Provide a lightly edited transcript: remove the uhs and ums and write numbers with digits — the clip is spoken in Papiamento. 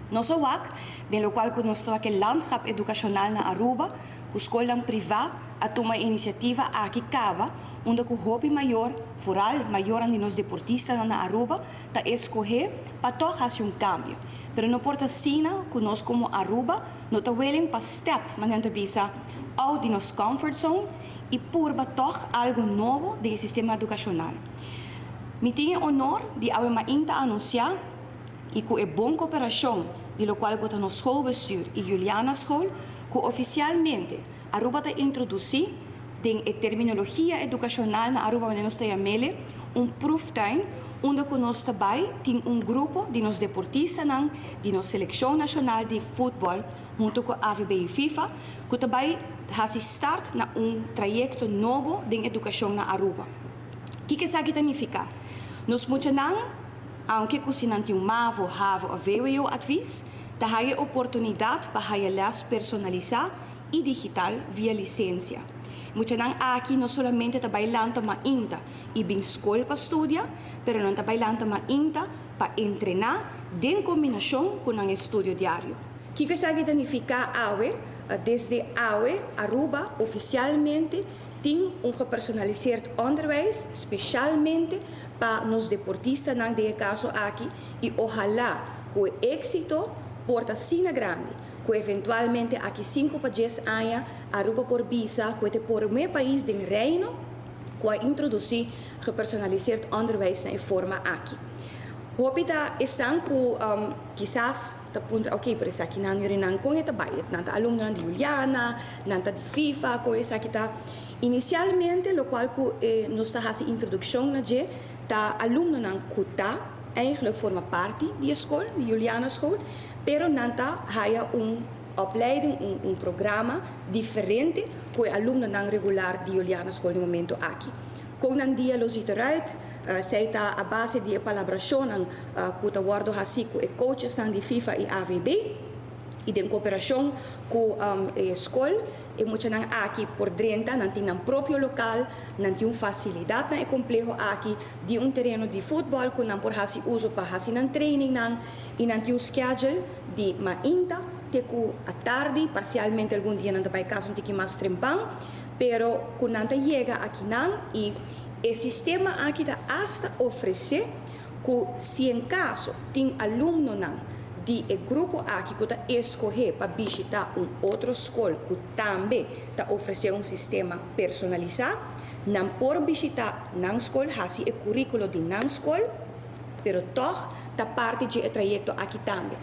Nos a wak, den locual cu nos ta wak e landschap educacional na Aruba, cu scolnan priva a tuma e iniciativa aki caba, unda cu hopi mayor, vooral mayornan di nos deportistanan na Aruba, ta escohe pa toch haci un cambio. Pero no por ta asina cu nos como Aruba no ta willing pa step, manera nan ta bisa, out di nos comfort zone y purba toch algo nobo den e sistema educacional. Mi tin e honor di awe mainta anuncia y cu e bon cooperacion di locual cu ta nos schoolbestuur y Juliana School, cu oficialmente Aruba ta introduci den e terminologia educacional na Aruba manera nos ta yam'ele, un proeftuin, unda cu nos ta bay tin un grupo di nos deportistanan di nos seleccion nacional di futbol hunto cu AVB y FIFA cu ta bay haci start na un trayecto nobo den educacion na Aruba. Kiko esaki ta nifica? Nos muchanan, aunke cu si nan tin un mavo, havo of vwo advies, ta haya e oportunidad pa haya les personalisa y digital via licencia. Muchanan aki no solamente ta bay lanta mainta y bin scol pa studia, pero nan ta bay lanta mainta pa entrena den combinacion cu nan estudio diario. Kiko esaki ta nifica awe? Desde awe Aruba oficialmente tin un gepersonaliseerd onderwijs specialmente pa nos deportistanan den e caso aki y ohala cu e exito por ta asina grandi cu eventualmente aki 5 pa 10 aña Aruba por bisa cu e ta e prome pais den Reino cu a introduci gepersonaliseerd onderwijs na e forma aki. Hopi ta esnan cu kisas ta puntra, ok, pero esaki nan nan con e ta bay? Nan ta alumno di Juliana, nan ta di FIFA, con esaki ta? Inicialmente, locual cu nos ta haci introduccion na dje, ta alumnonan cu ta eigenlijk forma parti di scol, di Juliana School, pero nan ta haya un opleiding, un programa diferente cu e alumnonan regular di Juliana School na e momento aki. Con nan dia lo ziet eruit, esey ta a base di palabracion cu ta wordo haci cu e coaches di FIFA y AVB y den cooperacion cu e scol, e muchanan aki por drenta, nan tin nan propio local, nan tin un facilidad na e compleho aki di un tereno di futbol cu nan por haci uso pa haci nan training nan y nan tin un schedule di mainta te cu atardi, parcialmente algun dia nan ta bay cas un tiki mas trempan, pero cu nan ta yega aki nan y e sistema aki ta hasta ofrece cu si en caso tin alumnonan di e grupo aki cu ta escoge pa bishita un otro scol cu tambe ta ofrece un sistema personalisa, nan por bishita nan scol, haci e curiculo di nan scol, pero toch ta parti di e trayecto aki tambe.